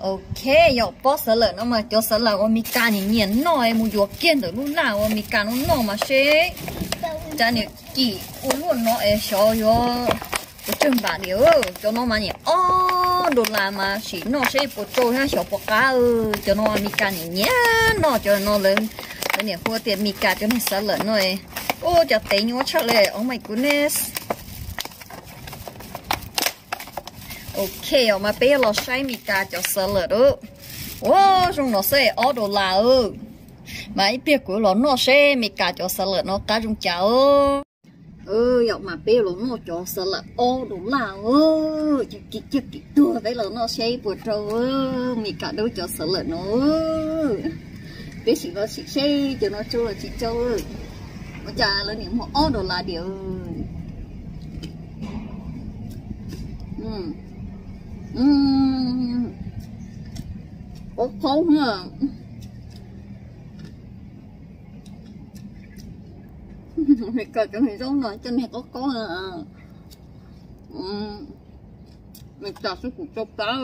Ok, yog pob xav lawm no mas cov xav lawm uas Mes Kas nyiam nyiam noj es mus yuav kiag ntawm lub laj uas Mes Kas no noj mas seb cas niam kim ua luaj no es xyov yuav puas tsawg npam diam. Cov no mas niam ob dollar mas sim noj seb puas tsau thiab xyov puas qab. Cov no Mes Kas nyiam nyiam noj cov no, lawv niam hu tias Mes Kas cov niag xav lawm no. Ua cas tev nyuaj tshaj li, oh my goodness. Ok, os mas peb yuav los saib Mes Kas cov xav lawm. Ua zoo no xwb ob dollar. Mas ib pliag kuv los noj seb Mes Kas cov xav lawm no qab zoo cas. Yog mas peb los noj cov xav lawm ob dollar, cov kim kiag kim tuag peb los noj seb puas rau Mes Kas Dawb cov xav lawm no. Peb sim los sim seb cov no tsau los tsis tsau. Ua cas lawv niam muag ob dollar diam. Qaub qaub na. Mes Kas cov niag zaub no cov niag qaub qaub na. Mes Kas xwb kuv tsau plab.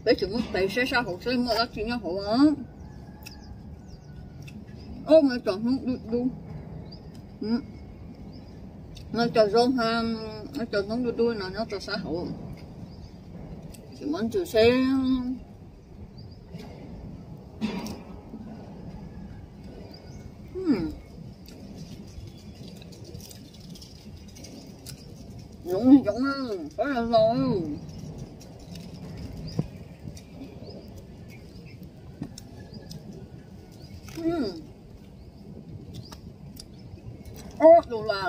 Peb tseem muab tes saib sab hauv seb muaj dab tsi nyob hauv. Ob, muaj cov hmoob dub dub, muaj cov zaub, muaj cov hmoob dub dub no nyob rau sab hauv. Tseem muab ntws seb. Zoov zoov, qab los los. Ob dollar,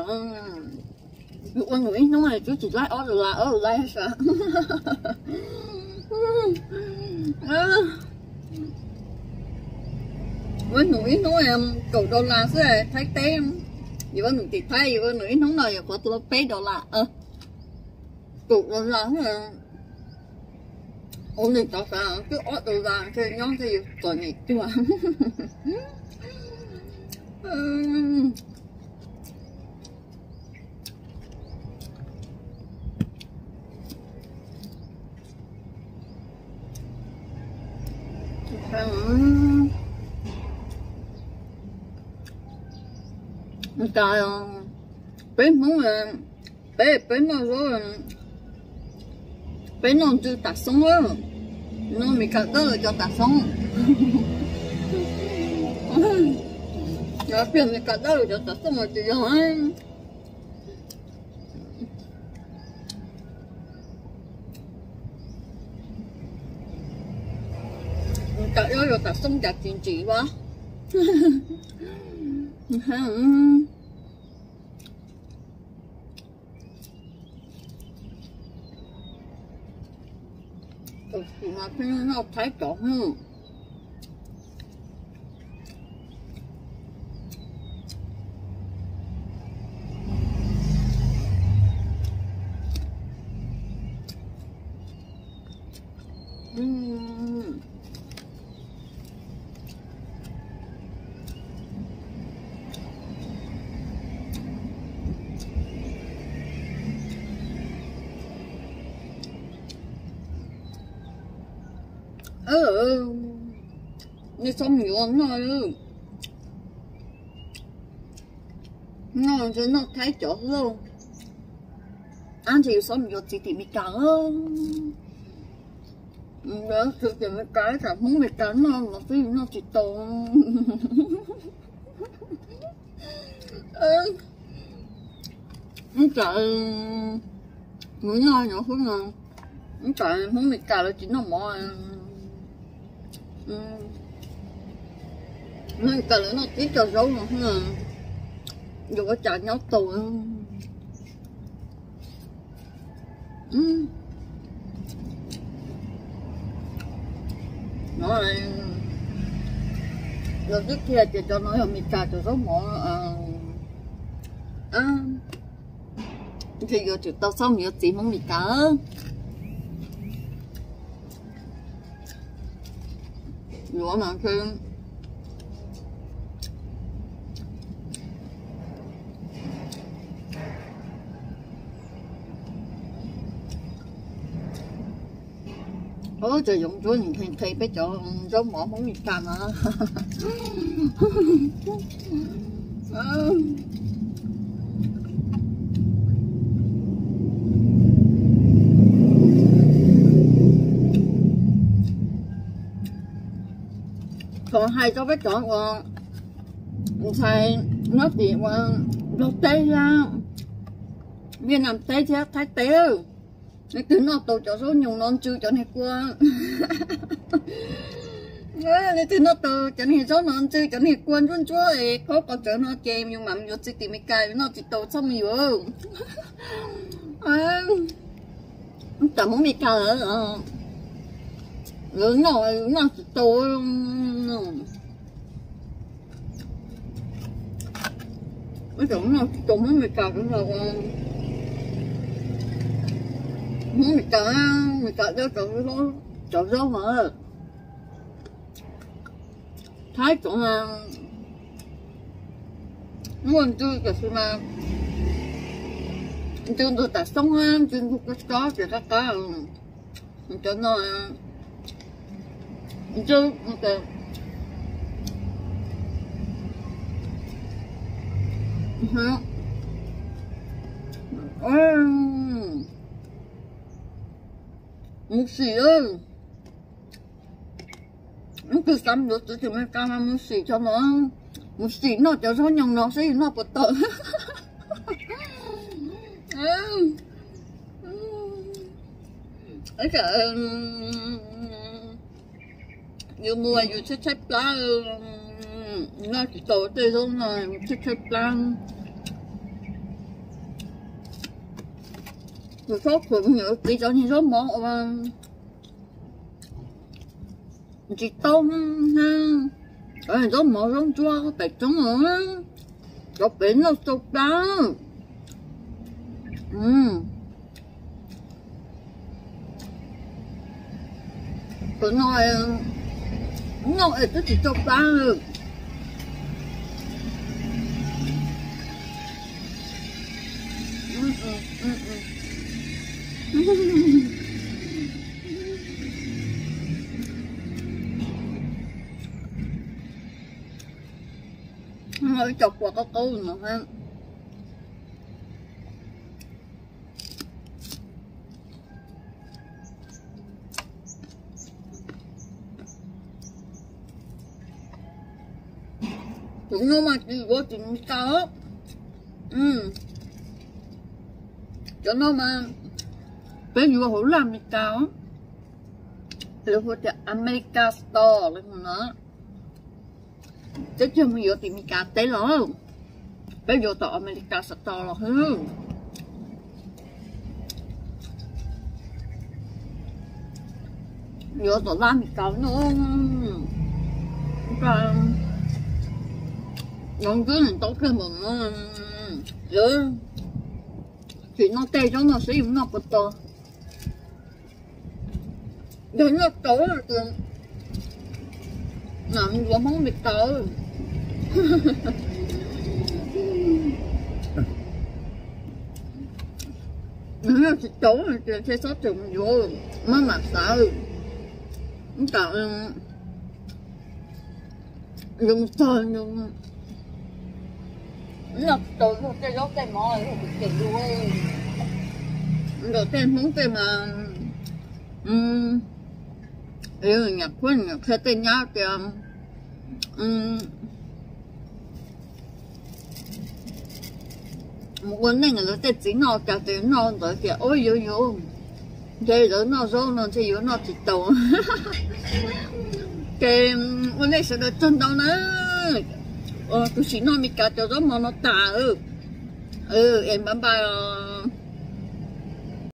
yus ua nws ib hnub twb tsis laib ob dollar, ob dollar sas. Ua nws ib hnub kaum dollar xwb Thaib teb. Yus ua nws tim Thaib, yus ua nws ib hnub no yus qhuav tau peb dollar, kaum dollar xwb. Ua nws tov xav twb ob dollar nyob thiaj yus txom nyem cuag. Cas peb Hmoob, peb, peb noj zaub, peb noj ntxwj tas xoob, noj Mes Kas Dawb cov tas xoob. Yog peb Mes Kas Dawb cov tas xoob mas tsis yog. Cas yuav tas xoob cas tsis ntsim ua. Tam sim no pheej noj Thaib cov hnub. Nej txhob mus yuav noj, noj ntshe noj Thaib cov xwb. Ab, ntshe yus txhob mus yuav txiv tim Mes Kas. Txiv tim Mes Kas, tsam Hmoob Mes Kas noj los twb yus noj tsis tau. Ib tsam mus noj nyob xwb no, ib tsam Hmoob Mes Kas lawv tsis noj mov, Hmoob Mes Kas lawv noj tib co zaub no xwb, yuav ua cas nyob tau. No, lawv twb qhia tias cov no yog Mes Kas cov zaub mov. Ntshe yuav tsum tau txhob mus yuav txiv Hmoob Mes Kas. Yuav mas ntshe Cov yoov ntsuab nqhis nqhis peb cov zaub mov Hmoob Mes Kas no. Thov hais rau peb cov uas ntxhais nyob tim uas Nplog teb thiab Viaj Nam teb thiab Thaib teb, leej twg noj tau cov zaub nyoos no ntsw cov niag kua, leej twg noj tau cov niag zaub no ntsw cov niag kua ntsuab ntsuab es khaub qhov tsawv no ces yus mam yuav txiv tim Mes Kas, yus noj tsis tau txhob mus yuav. Tam Hmoob Mes Kas lawv noj, noj tsis tau. Ib cov noj tsis tau Hmoob Mes Kas, Hmoob Mes Kas, Mes Kas dawb cov zaub mas. Thaib cov mas muaj ntsw tiam sis mas ntsw ntug tas xoob, ntsw ntug koj tsob ces qab qab. Cov no ntsw mus sim. Ib tug xav yuav txiv tim Mes Kas mas mus sim cov no, mus sim noj cov zaub nyoos no seb yus noj puas tau. Yus mus yus tshaib tshaib plab, noj tsis tau tej zaub no, tshaib tshaib plab. Yus txhob khuam yus txiv cov niag zaub mov uas tsis tau na, cov zaub mov zaub ntsuab pem roob, cov pem noj tsau plab. Cov no noj es twb tsis tsau plab. Ib co kua qaub qaub no. Cov no mas tsis yuav tim Mes Kas os. Cov no mas peb yuav hauv laj Mes Kas os. Lawv hu tias America Store lawv hu no. Peb cog mus yuav tim Mes Kas teb los, peb yuav tom America Store los xwb. Yuav tom laj Mes Kas no, yoov ntsuab ntau kawg nkaus no. Tsis noj tej zaub no seb yus noj puas tau. Yog noj tau ces mam yuav Hmoob Mes Kas. Yog noj tsis tau ces txhob txwm mus yuav, maj mam xav. Ib tam yus mus txog yus noj tsis tau luag tej zaub tej mov, luag tus ces yus ntawm tej Hmoob tej mas niam qhuab niam qhia tej nyab tias mus ua neej lawv tej txiv noj cas ces noj ntawd tias ua yuav yuav, ntshe lawv noj zaub no ntshe yuav noj tsis tau. Ces ua nej sawv daws tsaug ntau na, kuv sim noj Mes Kas cov zaub mov no tas. Es npaj npaj os.